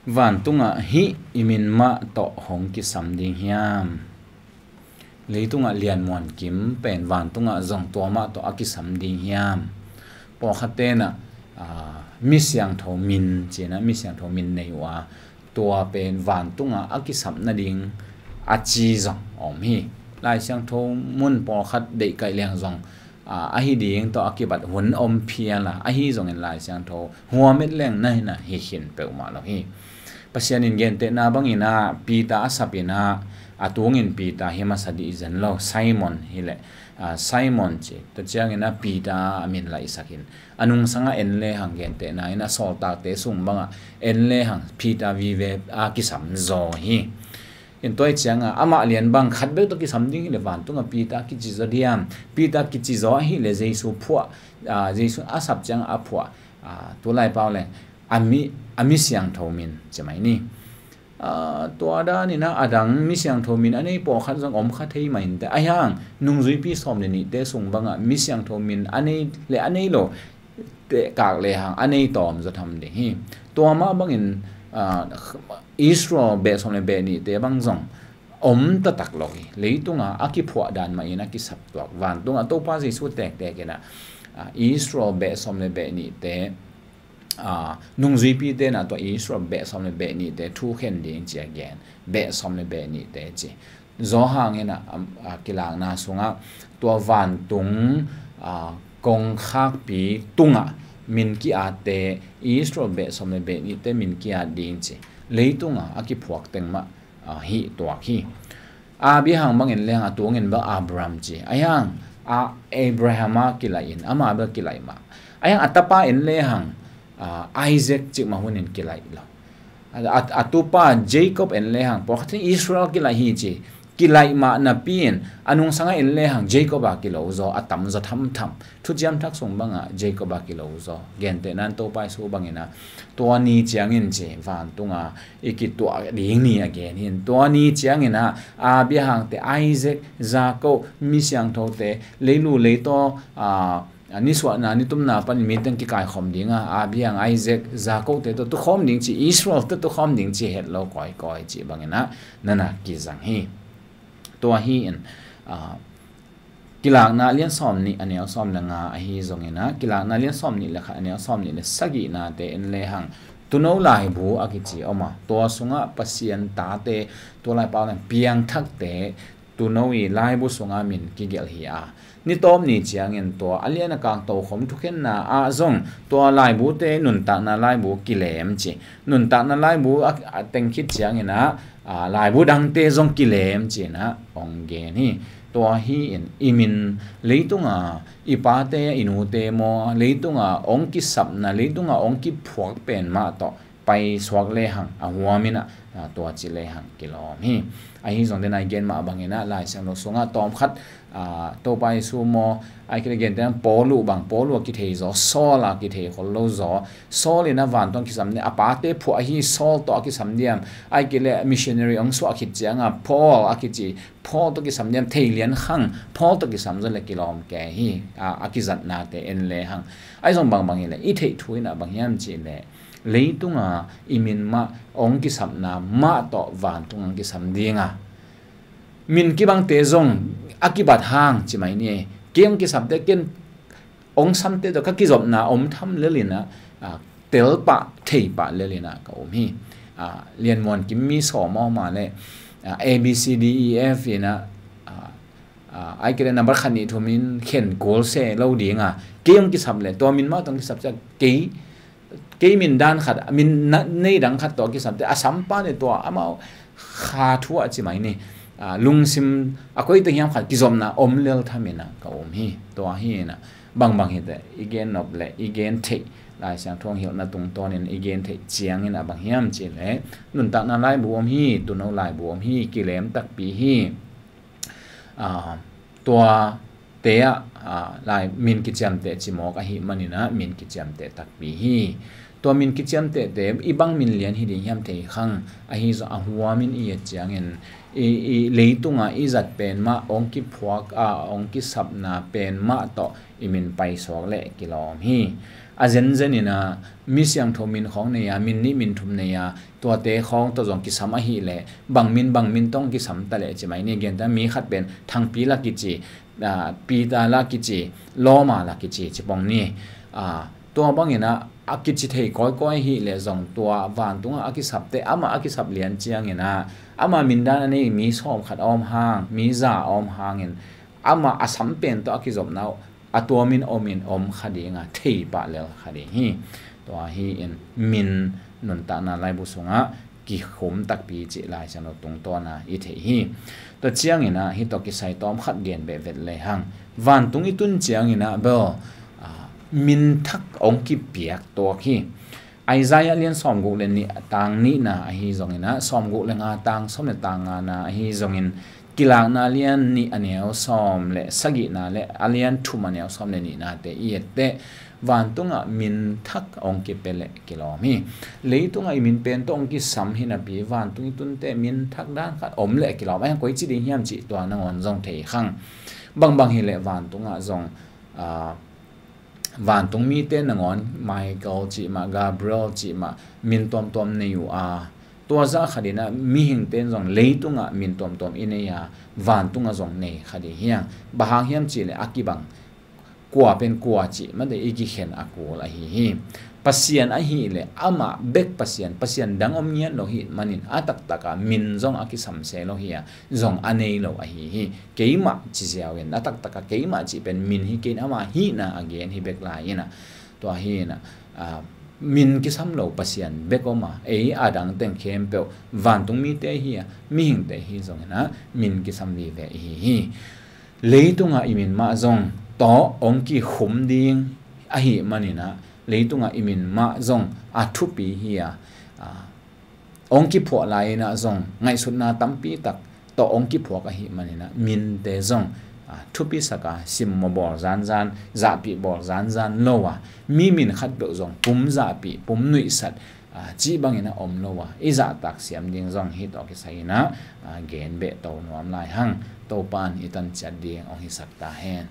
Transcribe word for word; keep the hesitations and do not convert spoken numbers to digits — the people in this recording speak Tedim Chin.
Vantungah hih i min mah tawh hong kisam ding hiam? Leitungah lianmuan kim pen vantungah zong tua mah tawh a kisam ding hiam? Pawlkhat tenah, aa, mi siangtho min cinah mi siangtho min nei uh a, tua pen vantungah a kisap nading a ci zong om hi. Lai Siangtho mun pawlkhat deihkaih leng zong, aa, ahi ding tawh a kibat hun om phial a, ahi zongin Lai Siangtho huamet leng na hinah hi khin peuhmah lo hi. Pasian in gentehna banginah Peter a sapinah a tungin Peter hi masa dih zen lo, Simon hileh, aa, Simon ci. Tua cianginah Peter a min laihsakin a nungsangah en lehang gentehna in a sawltakte sung bangah en lehang Peter vive a kisam zaw hi. In tua ih ciangah amah lian bang khat bek tawh kisam ding hileh vantungah Peter kici zaw diam? Peter kici zaw ahileh Jesu phuah, aa, Jesu a sap ciangah a phuah, aa, tulai pau leng a mi, a mi siangtho min ci mai ni. Aa, tua daninah a dang mi siangtho min a nei pawlkhat zong om kha thei mah inteh. Ahi hang nungzuipi sawm le nihte sung bangah mi siangtho min a nei le a nei lo tehkak lehang a nei tawm zaw tham ding hi. Tua mah bangin, aa, Israel beh sawm le beh nihte bang zong om taktak lo hi. Leitungah a kiphuah dan mahin a kisap tuak, vantungah Topa Jesu tektek inah, aa, Israel beh sawm le beh nihte, aa, nungzuipi tenah tua Israel beh sawm le beh nihte thukhen ding ci a gen. Beh sawm le beh nihte ci. Johan inah, am, aa, Kilakna sungah tua vantung, aa, kongkhakpi tungah min ki-atte, Israel beh sawm le beh nihte min ki-at ding ci. Leitungah a kiphuak teng mah, aa, hih tuak hi. Abraham bangin lehang a tungin bel Abraham ci. Ahi hang, aa, Abraham a kilaih in, ama bel kilaih mah. Ahi hang a tapa en lehang, aa, Isaac cik mah hunin kilaih lo. A, a, a tupa Jacob en lehang pawlkhat in Israel kilaih hi ci. Kilaih mah napi-in a nungsangah en lehang Jacob a kilo zaw a tam zaw thamtham. Thuciam Thak sung bangah Jacob a kilo zaw. Gentehna in Topa Jesu banginah tua ni ciangin ci, vantunga i kituah ding ni a gen hi. Tua ni cianginah Abraham te, Isaac, Jacob, mi siangthote, leilu leitaw, aa, a nisuahna nitumna panin mi teng kikaikhawm dinga, Abraham, Isaac, Jacob te tawh tukhawm ding ci, Israel te tukhawm ding ci het lo kawikawi cih banginah nana kizang hi. Tua hi-in, aa, Kilakna lian sawm nih a neu sawm le nga ahi zonginah, Kilakna lian sawm nih le khat a neu sawm nih le sagihnate en lehang Tuuno laibu a kici om a, tua sungah Pasian tate, tua laipau leng piangthakte, Tuuno i laibu sungah min kigelh hi a, ni tawp ni ciangin tua a lian a kang tokhom thukhenna ah zong tua laibute nuntakna laibu kilem ci. Nuntakna laibu a, a teng khit cianginah, aa, laibu dangte zong kilem cinah hong gen hi. Tua hi-in i min leitunga i pate, i nute maw, leitunga hong kisapna, leitunga hong kiphuak pen mah tawh paisuak lehang a huaminah, aa, tua ci lehang kilawm hi. Ahi zong denah i gen mah banginah Lai Siangtho sungah tawmkhat, aa, Topa Jesu maw, ai kile gentehna Paul uh bang, Paul uh a kithei zaw, Saul a kithei khol lo zaw. Saul inah vantung kisam ni, a pate phuah hi, Saul tawh a kisam diam? Ai kile missionary hong suah khit cianga Paul a kici, Paul tawh kisam diam? Thei lian khang, Paul tawh kisam zaw le kilawm kei hi. Aa, a kizatnate en lehang. Ahi zong bangbang hileh i theih thu inah bang hiam cihleh, leitunga i min mah hong kisapna mah tawh vantung hong kisam dinga, min kibangte zong a kibat hang ci mai ni. Kei hong kisapte, ken hong samte tawh ka kizopna om tham lelinah, aa, telpah theipah lelinah ka um hi. Aa, lianmuan kim mi sawm awmah le, aa, A B C D E F inah, aa, aa, ai kile number khat nih thumin khen kul se lo dinga, kei hong kisap le tua min mah tawh hong kisap ciah kei kei min dan khat, min na, nei dang khat tawh kisapte a sampa ni tua amau kha thu a ci mai ni. Aa, lungsim a koite hiam khat kizopna om lel thaminah ka um hi. Tua hinah bangbang hiteh i gen nop le i gen theih, Lai Siangtho hong hilhna tungtawnin i gen theih ciangin a bang hiam cihleh, nuntakna laibu om hi, tuuno laibu om hi, kilem takpi hi. Aa, tua te ah, aa, lai min kiciamteh cimawk ahih maninah min kiciamteh takpi hi. Tua min kiciamtehte i bang min lian hi ding hiam thei khang, ahi zong a huamin i et ciangin i, i leitungah i zat pen mah, hong kiphuak a, hong kisapna pen mah tawh i min paisuak leh kilawm hi. a zenzen in ah mi siangtho min khawng nei a, min nih min thum nei a, tuate khawng tawh zong kisam ahih leh bang min bang min tawh kisam ta leh ci mai ni. Genta mi khat pen Thangpi la kici, ah, Peter la kici, Loma la kici ci pong ni. Ah, tua bangin ah a kici thei kawikawi ahih leh zong tua vantungah a kisapte amah a kisap lian ciangin ah ama mindan a nei mi sawm khat a om hang, mi za a om hangin ama a sam pen tawh a kizopna uh a tua min om in om kha ding a, thei pah lel kha ding hi. Tua hi in min nuntakna laibu sungah kikhum takpi cih Lai Siangtho tungtawn a i theih hi. Tua ciangin ah hih tawh kisai tawm khat gen beh vet lehang, vantung i tun ciangin ah bel, ah, min thak hong kipiak tuak hi. Isaiah lian sawmguk le nih tang nihna ahi zongin ah, sawmguk le nga tang sawm le tang ngana ahi zongin, Kilakna lian nih a neu sawm le sagihna le a lian thum a neu sawm le nihnate i etteh, vantungah min thak hong kipia leh kilawm hi. Leitungah i min pen tawh hong kisam hi napi vantung i tunte min thak dan khat om leh kilawm. Ai, koi ci ding hiam cih tua nangawn zong thei khang. Bangbang hi leh vantungah zong, ah, vantung mite nangawn Michael cih mah, Gabriel cih mah, min tuamtuam nei uh a, tua zah khat in ah mihingte in zong leitungah min tuamtuam i nei a, vantungah zong nei kha ding hi hang. Bang hang hiam cih leh a kibang kua pen kua cih mah dei i kikhen a kul ahi hi. Pasian ahih leh amah bek Pasian, pasian dang om ngiat lo hi manin a taktak a min zong a kisam se lo hi a, zong a nei lo ahi hi. Keimah ci ziau in, a taktak a keimah cih pen min hi kei in, ama hihna a gen hi bek lai in ah, tua hi in ah, ah, min kisam lo pasian bek om a, ei a dang teng khempeuh vantung mite hi a, mihingte hi zongin ah min kisam vive i hi hi. Leitungah i min mah zong tawh hong kikhum ding ahih manin ah, leitungah i min mah zong a thupi hi a, ah, hong kiphuah lai in ah zong ngaihsutna tampi tak tawh hong kiphuak ahih manin ah minte zong, ah, thupisak a, simmawh bawl zanzan, zahpih bawl zanzan lo a, mi min khatpeuh zong pum zahpih, pum nuihsat, ah, cih bangin ah om lo a, i zahtak siam ding zong hih tawh kisai in ah, ah, gen beh to nuam lai hang. Topa in i tan ciat ding hong hisak ta hen.